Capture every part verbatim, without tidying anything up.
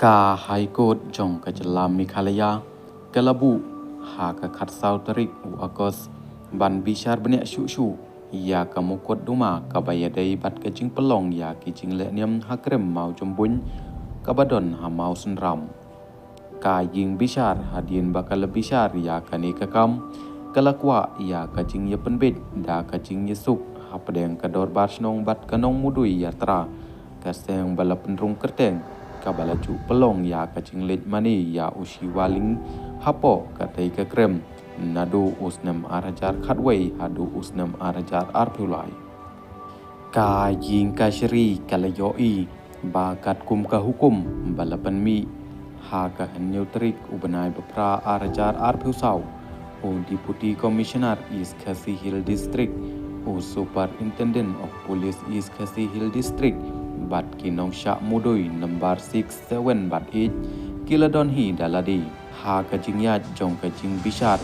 Ka High Court jong ka jylla Meghalaya ka la buh ha ka khatsaw tarik u August ban bishar bniah shuh shuh ïa ka mukotduma kaba ïadei bad ka jingpynlong ïa ki jingleh niam ha krem maw jumbuiñ kaba don ha Mawsynram. Ka ïing bishar hadien ba ka la bishar ïa kane ka kam, ka la kwah ïa ka jingïapynbeit da ka jingïasuk hapdeng ka dorbar shnong bad ka nongmudui ïatrei, ka seng ba la pynrung kyrteng kaba la ju pynlong ïa ka jingleit mane ïa u Shiva Ling hapoh katei ka krem naduh u snem ar hajar khatwei haduh u snem ar hajar arphew lai. Ka ïing kashari ka la ïohi ba katkum ka hukum ba la pynmih ha ka hynñiew tarik u bnai ba phra ar hajar arphew saw, u Deputy Commissioner East Khasi Hills District, u Superintendent of Police East Khasi Hills District bad ki nongshah mudui number six, seven bad eight ki la don hi da lade ha ka jingïaid jong ka jingbishar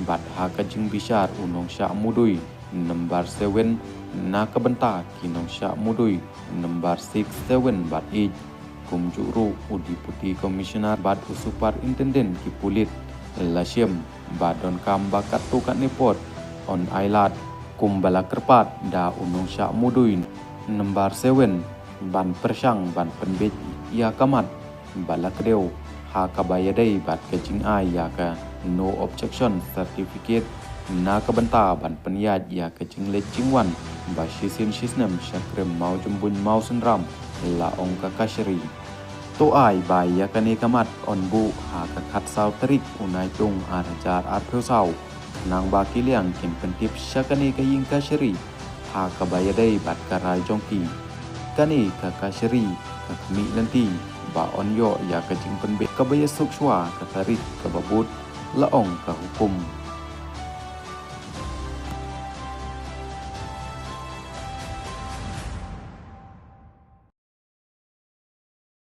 bad ha ka jingbishar u nongshah mudui number seven na ka bynta ki nongshah mudui number six, seven bad eight. Kumjuh ruh u Deputy Commissioner bad u Superintendent ki pulit la shem ba donkam ba katto katne por yn ailad kumba la kyrpad da u nongshah mudui number seven ban pyrshang ban pynbeit ïa ka mat ba la kdew ha kaba ïadei bad ka jingai ïa ka no objection certificate na ka bynta ban pynïaid ïa ka jingleit jingwan ba shisien shisnem sha krem maw jumbuiñ Mawsynram, la ong ka kashari. To ai ba ïa kane ka mat yn buh ha ka khatsaw tarik u Naitung ar hajar arphew saw, khnang ba ki liang kin pyntip sha kane ka ïing kashari ha kaba ïadei bad ka rai jong ki. Kane ka kashari ka khmih lynti ba yn ïoh ïa ka jingpynbeit kaba ïasuk shuwa ka tarik kaba bud, la ong ka hukum.